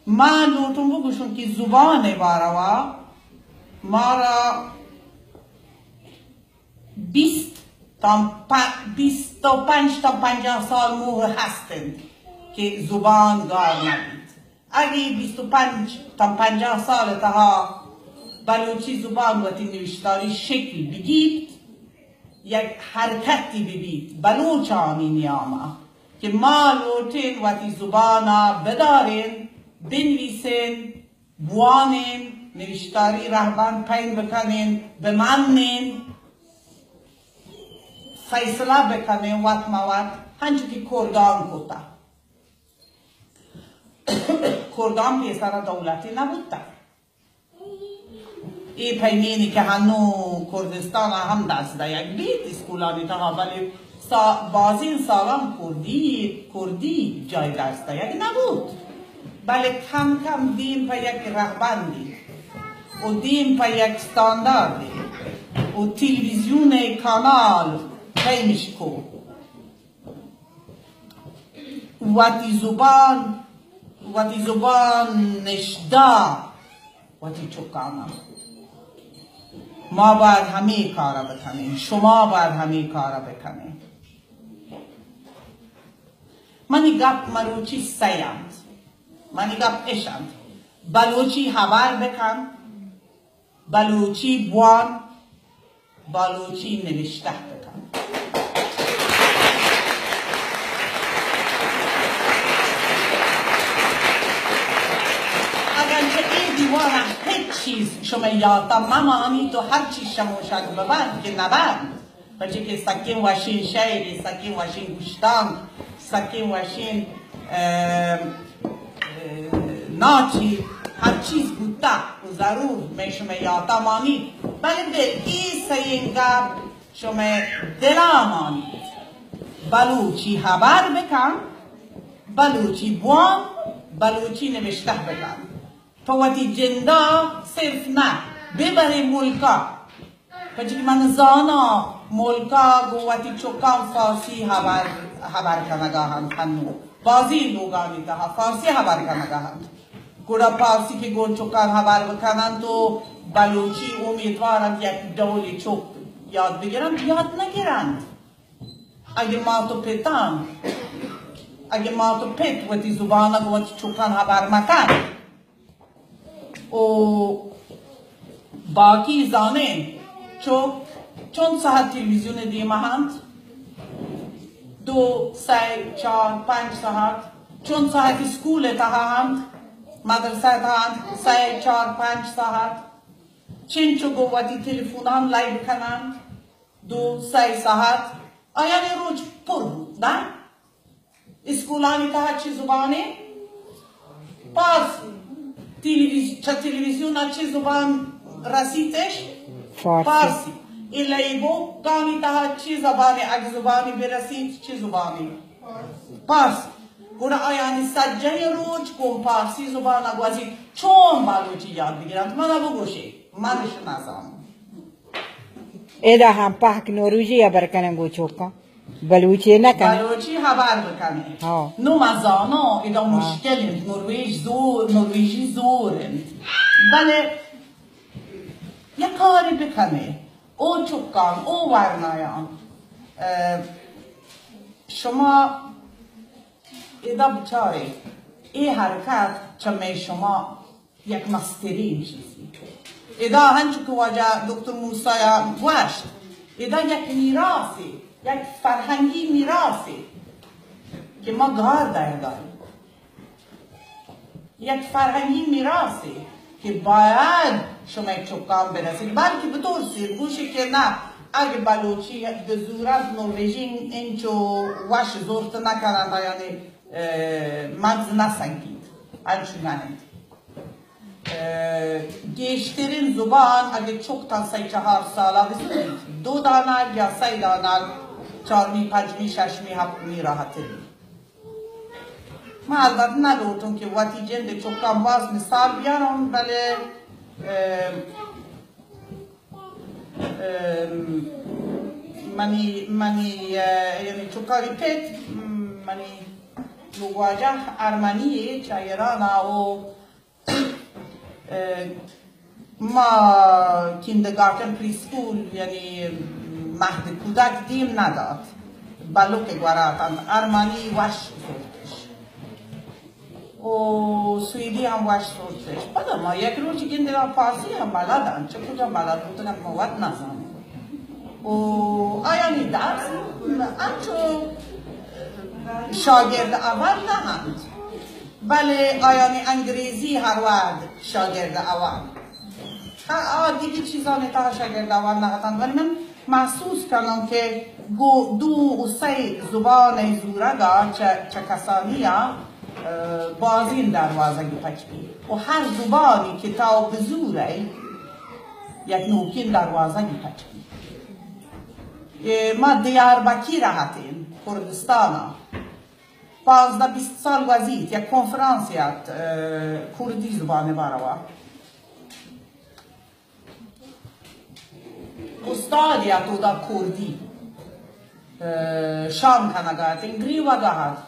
ما لوٹوں بگوشوں کہ زبان ءِ باروا مارا بیست تا پ-، بیست و پنچ تا پنجاہ سال موہ ہست انت کہ زبان گار نہ بیت۔ اگہ بیست و پنچ تا پنجاہ سال تہا بلوچی زبان وتی نوشتاری شکل بگیپت، یک حرکتی ببیت بلوچانی نیاما کہ ما لوٹیں وتی زبانا بداریں، بنویسیں، بوانیں، نوشتاری رہبند پیم بکنیں، بمنیں، فیصلہ بکنیں وت ما وت، ہنچو کہ کردان کتا۔ کردان پیسرا دولتی نبوتا۔ اے پیمینی کہ ہنو کردستان ہم درس دئیگ بیت اسکولانی تہا، بلے سا-، بازیں سالان کردی، کردی جای درس دئیگ نبوت۔ بلے کم کم دیم پہ یک رہبندی و دیم پہ یک استانداردی و تلویزیون کانال پیمش کو۔ وتی زبان، وتی زبان نشدا وتی چکانا۔ ما باید ہمے کارا بکنیں، شما باید ہمے کارا بکنیں۔ منی گپ مروچی سئے انت۔ منی گپ اش انت۔ بلوچی ہبر بکن، بلوچی بوان، بلوچی نوشتہ بکن۔ اگرچہ اے دیوانا ہچ چیز شمئے یاتا مہ مانیت و ہر چیز شموشگ ببنت کہ نبنت، پرچے کہ سکیں وشیں شعرے، سکیں وشیں گشتانک، سکیں وشیں، اه، اه، ناچی، ہر چیز بوتا و ضرور مئے شمئے یاتا مانیت، بلے دل ای سئیں گپ شمئے دلا مانیت۔ بلوچی ہبر بکن، بلوچی بوان، بلوچی نوشتہ بکن۔ پہ وتی جندا صرف نہ، ببرے ملکا۔ پرچے کہ من زاناں ملکا گوں وتی چکاں فارسی ہبر، ہبر کنگا انت، ہنو بازیں لوگانی تہا فارسی ہبر کنگا انت۔ گڑا فارسی کہ گوں چکاں ہبر بکننت و بلوچی امیدوار انت یک ڈولے چک یاد بگرنت، یاد نگرنت۔ اگہ مات و پتان، اگہ مات و پت وتی زبان گوں وتی چکاں ہبر مکن، و باقی زانیں چک چنت ساعت تلویزیون دیما انت؟ دو، سئے، چار، پنچ ساعت۔ چنت ساعت اسکول تہا انت، مدرسہ تہا انت، سئے، چار، پنچ ساعت۔ چنچو گوں وتی تلفونان لائیو کننت، دو، سئے ساعت۔ آیانی روچ پر بوت، نہ؟ اسکولانی تہا چی زبانے؟ پارسی۔ تلویز-، چہ تلویزیون چی زبان رسیتش؟ فارسی۔ فارسی۔ اے لیبوکانی تہا چی زبانے؟ اگہ زبانی برسیت، چی زبانے؟ پارسی۔ گڑا آیانی سجہیں روچ گوں پارسی زبان گوزیت۔ چون بلوچی یاد بگرنت؟ منا بگوشے، منش نزانم۔ ادا ہم پہک نورویژی ہبر کنن گوں چکاں۔ بلوچی نہ کن۔ بلوچی ہبر بکنیں۔ ہاں۔ نو من زاناں ادا ہاں۔ مشکل انت، نرویج زور، نرویجی زور انت۔ بلے یک کاری بکنیں۔ او چکان، او ورنایان۔ اه، شما ادا بچارے، اے حرکت چہ مئے شما یک مستریں چیزے۔ ادا ہنچو کہ واجہ دکتر موسیٰ ءَ گوشت، ادا یک میراثے، یک فرہنگی میراثے کہ ما گار دئیگا ایں۔ یک فرہنگی میراثے کہ باید شمئے چکاں برسیت، بلکہ بترسیت، گوشیت کہ نہ، اگہ بلوچی بزورنت، نرویژی انچو وش زرت نکننت، یعنی، اه، مغز نسنگیت، انچو نہ انت۔ اه، گیشترین زبان اگہ چک تاں سئے چہار سالا بزوریت، دو دانگ یا سئے دانگ، چارمی، پنجمی، ششمی، ہپتمی راحتر بیت۔ من البت نہ لوٹوں کہ وتی جند چکاں باز مثال بیاروں، بلے، اه، اه، منی، منی، اه، یعنی چکانی پت، منی گوں واجہ ارمنی چہ ایران ءَ و، اه، ما کینڈرگارٹن، پری اسکول، یعنی مہد کودک دیم ندات. بلوک گورا اتنت، ارمنی وش زرتش و سویدی ہم وش زرتش. پدا ما یک روچ گندگا پارسی ہم بلد انت، چہ کجا بلد بوتگ انت ما وت نزانیں. و آیانی درس انچو شاگرد اول نہ انت، بلے آیانی انگریزی ہر وہد شاگرد اول. آ دگہ چیزانی تہا شاگرد اول نہ اتنت، ولی من محسوس کناں کہ گوں دو و سئے زبان ءِ زورگا چہ، چہ کسانی ءَ، اه، بازیں دروازگے پچ بی و ہر زبانی کہ تو بزورئے یک نوکیں دروازگے پچ بی. اے ما دیاربکی رہتیں کردستان ءَ. پانزدہ بیست سال گوزیت، یک کنفرانسے ات، اه، کردی زبان ءِ باروا. استادے ات اودا کردی، اه، شام کنگا ات، گریوگا ات.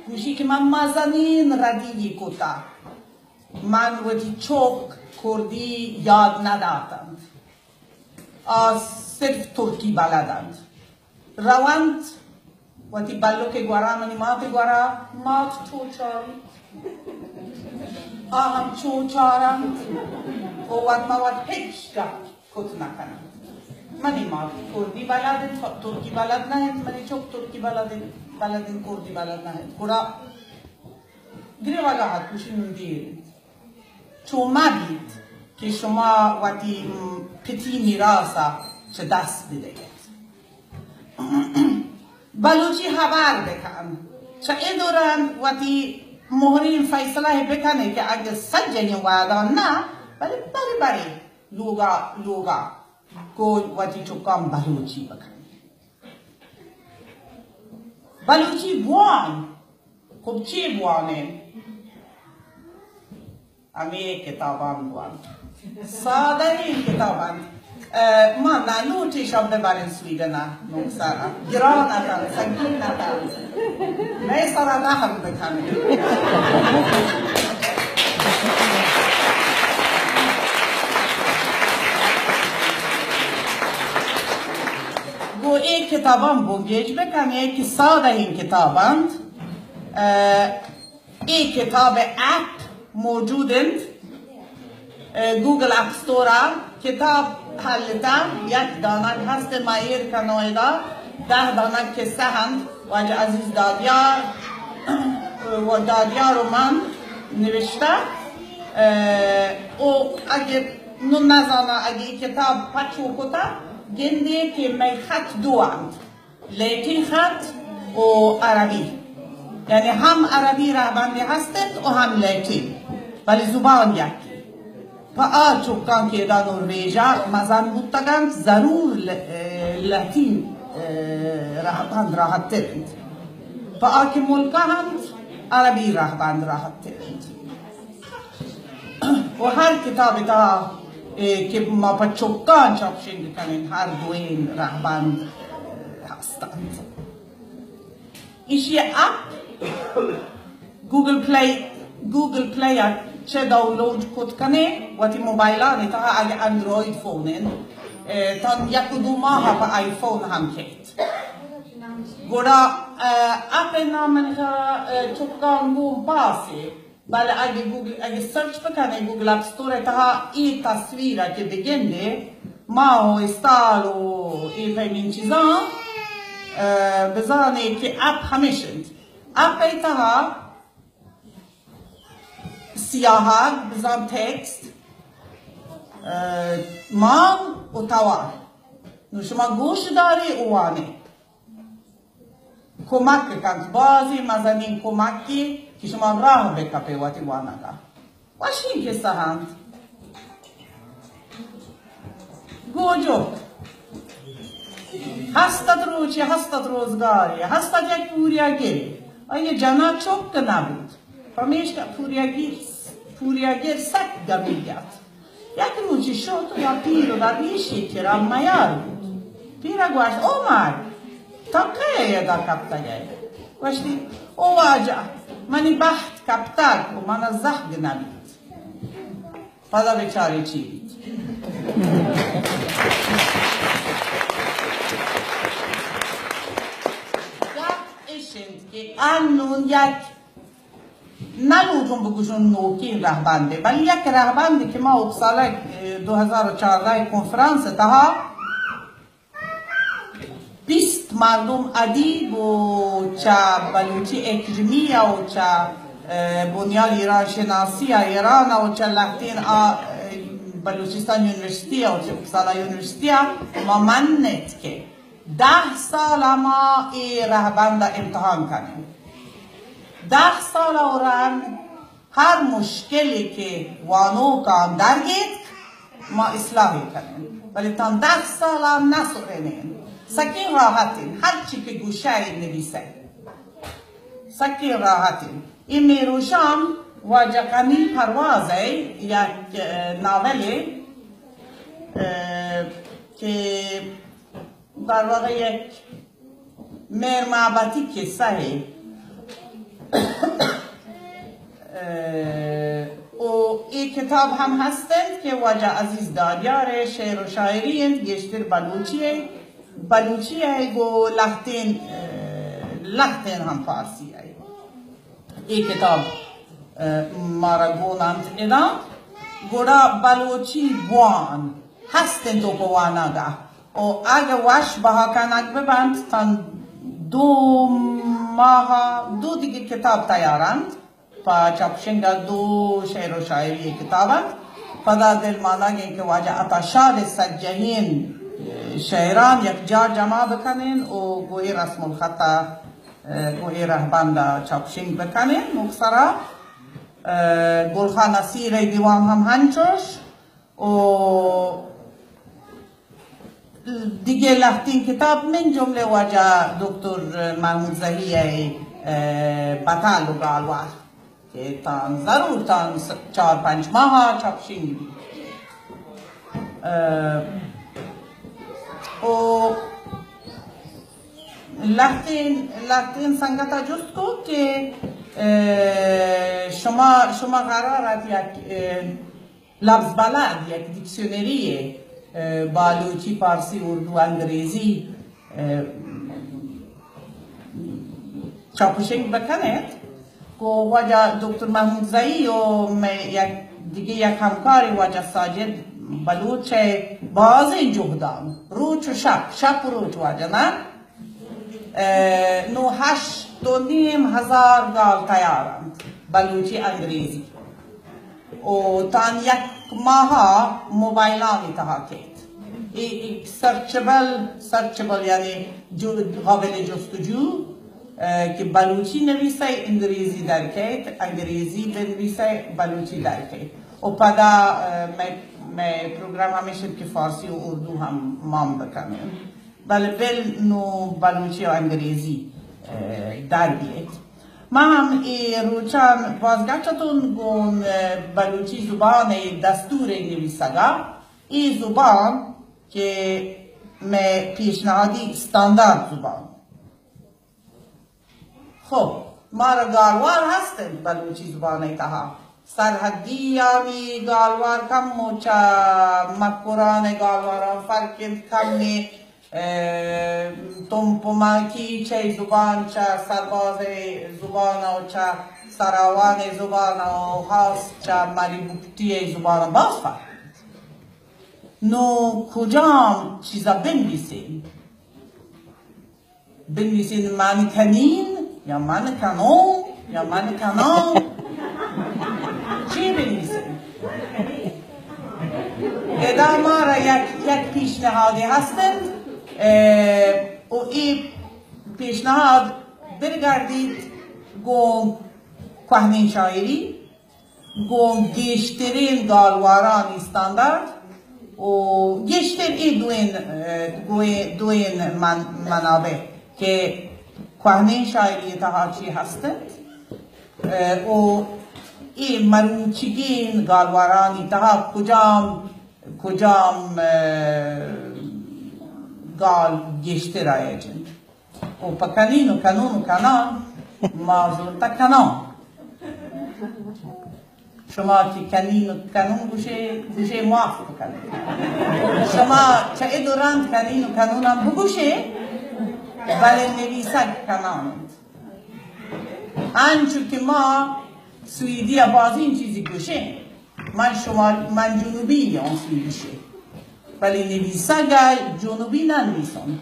گوشی کہ من مزنین ردی کتا، من وتی چک کردی یاد نداتنت، آ صرف ترکی بلدنت. رونت وتی بلوک گورا، منی مات گورا، مات چو چاری، آ ہم چو چارنت و وت ما وت ہچ گپ کت نکننت. منی مات کردی بلد انت، ترکی بلد نہ انت، منی چک ترکی بلد انت، بلد انت، کردی بلد نہ انت. گڑا گریوگا ات، گوشی نوں دیر انت. چو مہ بیت کہ شما وتی، م، پتی میراث ءَ چہ دست بدئیت. بلوچی ہبر بکن، چہ اے دوران وتی مہریں فیصلہ ءَ بکنے کہ اگہ سجہیں وہداں نہ، بلے برے برے لوگا، لوگا گوں وتی چکاں بلوچی بکن. بلوچی بوان، خب چی بوانیں؟ ہمے کتاباں بوان. سادہ ایں کتاباں. اه، ما نہ لوٹی شب ببریں سویڈن ءَ، نوکسر ءَ. گران اتنت، سنگین اتنت. مئے سرا رحم بکن. گوں اے کتاباں بنگیج بکن، اے کہ سادہ ایں کتاب انت. اه، اے کتاب ءِ اپ موجود انت. اه، گوگل اپ اسٹور ءَ کتاب ہلتہ، یک دانگ ہست، ما ایر کنوں ادا، دہ دانگ قصہ انت، واجہ عزیز دادیار، و دادیار و من نوشتہ. اه، او اگہ نوں نزاناں، اگہ اے کتاب پچ و کتہ، گندے کہ مئے خط دو انت. لیٹین خط و عربی، یعنی ہم عربی رہبندے ہست انت و ہم لیٹین، بلے زبان یکے. پہ آ چکاں کہ ادا نرویج ءَ مزن بوتگ انت، ضرور ل-، اه، لیٹین، اه، رہبند راحت تر انت. پہ آ کہ ملکا انت، عربی رہبند راحت تر انت. و ہر کتاب ءِ تہا، اے، کہ ما پہ چکاں چاپ شنگ کنیں، ہر دوئیں رہبند، اے، ہست انت. ایشی ءِ اپ گوگل پلے، گوگل پلے ءَ چہ ڈاؤنلوڈ کت کنے، وتی موبائلانی تہا اگہ اینڈرائیڈ فون انت، اے، تاں یک دو ماہ پہ آئی فون ہم کیت. گڑا، اے، اپ ءِ نام من خیال ءَ، اے، چکاں گوں پاسے. بلے اگہ گوگل، اگہ سرچ بکنے گوگل اپ اسٹور ءِ تہا اے تصویر ءَ کہ بگندے، ماہ و استال و اے پیمیں چیزاں، اه، بزانے کہ اپ ہمیش انت. اپ ءِ تہا سیاہگ، بزاں ٹیکسٹ، اه، مان و توار. نوں شما گوش دارے و وانے. کمک کنت، بازیں مزنیں کمکے کہ شما راہ بکپے وتی وانگا. وشیں قصہ انت. گوجک، ہست ات روچے، ہست ات روزگارے، ہست ات یک پوریاگرے. آئی جنا چک نہ بوت، پمیشکا پوریاگر، پوریاگر سک گمیگ ات. یک روچے شت و یا پیر و درویشے کرا میار بوت. پیرا گوشت، او مرد، تو کئے ادا کپتگ ئے؟ گوشتی، او واجہ، منی بخت کپتگ و من زہگ نہ بیت۔ پدا بچاری چی بیت۔ گپ اش انت کہ انون یک نہ لوٹوں بگوشوں نوکیں رہبندے، بلے یک رہبندے کہ ما اپسالہ، اه، دو ہزار و چاردہ کنفرانس تہا بیست مردم ادیب و چہ بلوچی اکیڈمی و چہ، اه، بنیاد ایران شناسی ایران و چہ لہتین آ، اه، بلوچستان یونیورسٹی و چہ اپسالا یونیورسٹی ما منت کہ دہ سال ما اے رہبند امتحان کنیں۔ دہ سال و رند ہر مشکلی کہ وانوکاں درگیتک، ما اصلاحی کنیں، بلے تاں دہ سال نہ سرینیں۔ سکیں راحتیں، ہرچی کہ گوشئے نویسئے۔ سکیں راحتیں۔ اے میروشام واجہ غنی پروازئے یک، اه، ناولے، اه، کہ در واقع یک مہر محبتی قصہ ہے۔ اه، و اے کتاب ہم ہست انت کہ واجہ عزیز دادیار ہے، شعر و شاعری انت، گیشتر بلوچی ہے، بلوچی ہے، گو لہتین، اه، لہتین ہم فارسی ہے۔ اے کتاب، اه، مارا گون انت ادا، گڑا بلوچی بوان ہست انت و پہ وانگا۔ و اگہ وش بہا کنگ ببنت، تاں دو ماہ، دو دگہ کتاب تیار انت۔ پہ چاپشنگ دو شعر و شاعری کتاب انت۔ پدا دل مانگ انت کہ واجہ عطا شاد سجہین شعران یک جا جمع بکنین و گوں اے رسم الخط ء، گوں اے رہبند ء چاپشنگ بکنین۔ مختصرا، گل خان نصیر ء دیوان ہم ہنچوش۔ و دگہ لہتیں کتاب من جملہ واجہ دکتر محمود زہی ء، اه، بتال و گالوار کہ تاں ضرور تاں س-، چار پنچ ماہ ء چاپشنگ بیت۔ اه، و لہتیں، لہتیں سنگت ء جست کو کہ، اه، شما، شما قرار ات یک، اه، لبز بلد، یک دیکشنری، اه، بلوچی، پارسی، اردو، انگریزی، اه، چاپ و شنگ بکنیت۔ کو واجہ دکتر محمود زئی و مئے یک دگہ یک ہمکارے واجہ ساجد بلوچ ء بازیں جہداں روچ و شپ، شپ و روچ واجہ نہ اه، نوں ہشت و نیم ہزار گال تیار انت، بلوچی، انگریزی۔ و تاں یک ماہ ء موبائلانی تہا کیت۔ اے، اے سرچبل، سرچبل یعنی جو، قابل جستجو، اه، کہ بلوچی نویسئے، انگریزی در کیت، انگریزی بنویسئے، بلوچی در کیت۔ و پدا، اه، مئے، مئے پروگرام ہمیش انت کہ فارسی و اردو ہم مان بکنیں۔ بلے بل نوں بلوچی و انگریزی، اه، در بیت۔ ما ہم اے روچان بازگشت اتون گوں، اه، بلوچی زبان ء دستور ء نویسگا۔ اے زبان کہ مئے پیشنہادی استاندارد زبان۔ خب، مارا گالوار ہست انت بلوچی زبان ء تہا۔ سرحدی آنی گالوار کم و چہ مکران ء گالواراں فرق انت کمی، اه، تمپ و ماکی چہ زبان، چہ سرباز ء زبان و چہ سراوان ء زبان و خاص چہ مری بگٹی ء زبان باز فرق انت۔ نوں کجام چیزا بنویسیں؟ بنویسین من کنین یا من کنون یا من کنان۔ چی بنویسین؟ ادا مارا یک، یک پیشنهادی هستند، اه، و ای پیشنهاد برگردید گون کوهنین شاعری، گوں گیشترین گالوارانی استاندارد و گیشتر ای دوئین، اه، گوئے-، دوئین من-، منابع کہ کوہنین شاعری تہا چی ہست انت، اه، و ای مروچیگین گالوارانی تہا کجام، کجام، اه، گال گیشتر رائج انت۔ و پہ کنین و کنون و کنان ما زرتہ کنان۔ شما کہ کنین و کنون گوشے، گوشے معاف بکنید. شما چہ اد و رند کنین و کنون ہم بگوشے، بلے نویسگ کنان انت. انچو کہ ما سویدی ء بازین چیزی گوشیں، من شما، من جنوبی آں سویدیش ء، بلے نویسگ ء جنوبی نہ نویسان،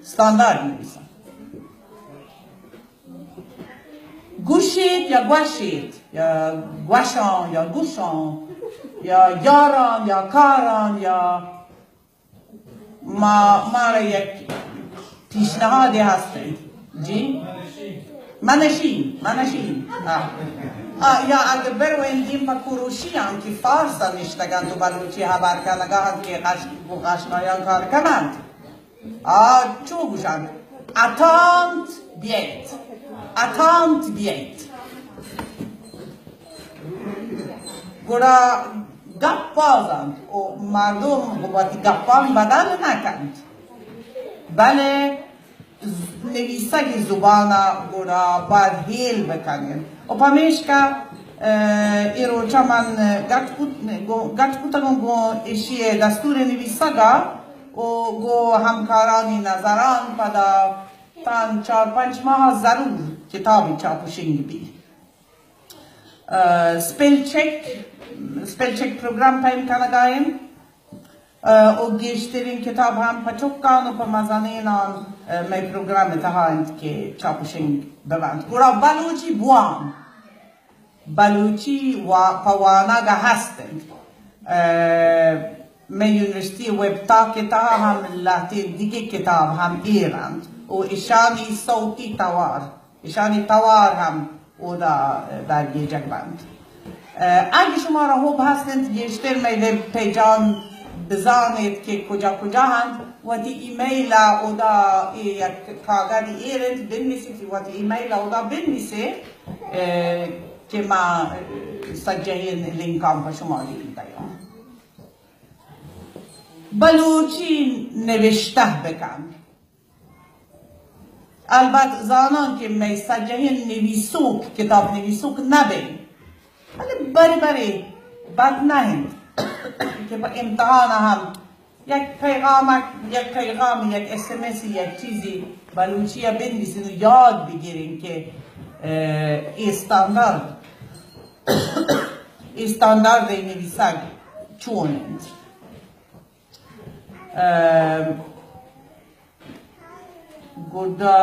استاندارد نویسان. گوشیت یا گوشیت، یا گوشان، یا گوشان، یا یاران، یا کاران، یا ما، مارا یک پیشنهادے هستن. جی؟ منشین، منشین. آه. آه، یا اگه بروین دیم پا کوروشی هم که فارس نشتگن تو بلوچی خبر کنگا هم که قش-، قشنایان کار کنند. آ، چو گوشنت؟ اتانت بیایت. اتانت بیایت. گڑا گپ باز انت و مردم وتی گپان بدل نکنت، بلے ز-، نویسگ زبان ء گڑا باید ہیل بکنت. و پمیشکا، اه، اے روچا من گٹ کت-، گو-، گٹ کتگوں گوں ایشی ء دستور نویسگ ء و گوں ہمکارانی نظران پدا تاں چار پنچ ماہ ضرور کتابی چاپ و شنگ بی. اه، spell check, spell check program پیم کنگا انت. اه، و گیشترین کتاب ہم پہ چکان و پہ مزنینان، اه، مئے پروگرام تہا انت کہ چاپ و شنگ ببنت. گڑا بلوچی بوان، بلوچی وا-، پہ وانگ ہست انت. اه، مئے یونیورسٹی ویب تاک تہا ہم لہتیں دگہ کتاب ہم ایر انت و اشانی صوتی توار، اشانی توار ہم اودا درگیجگ بنت. اه، اگہ شمارا حب ہست انت گیشتر مئے ویب پیجان بزانیت کہ کجا کجا انت، وتی ای میل ء اودا اے یک کاگدی ایر انت، بنویسیت، وتی ای میل ء اودا بنویسے، اه، کہ ما، اه، سجہیں لنکان پہ شما دیم دیاں. بلوچی نوشتہ بکن. البت زاناں کہ مئے سجہیں نویسوک، کتاب نویسوک نہ بیں، بلے برے برے بد نہ انت کہ پہ امتحان ہم یک پیغامک، یک پیغام، یک ایس ایم ایس، یک چیزی بلوچی ء بنویسیں و یاد بگیریں کہ، اه، اے استاندارد، اے استاندارد نویسگ چون انت. اه، گڈا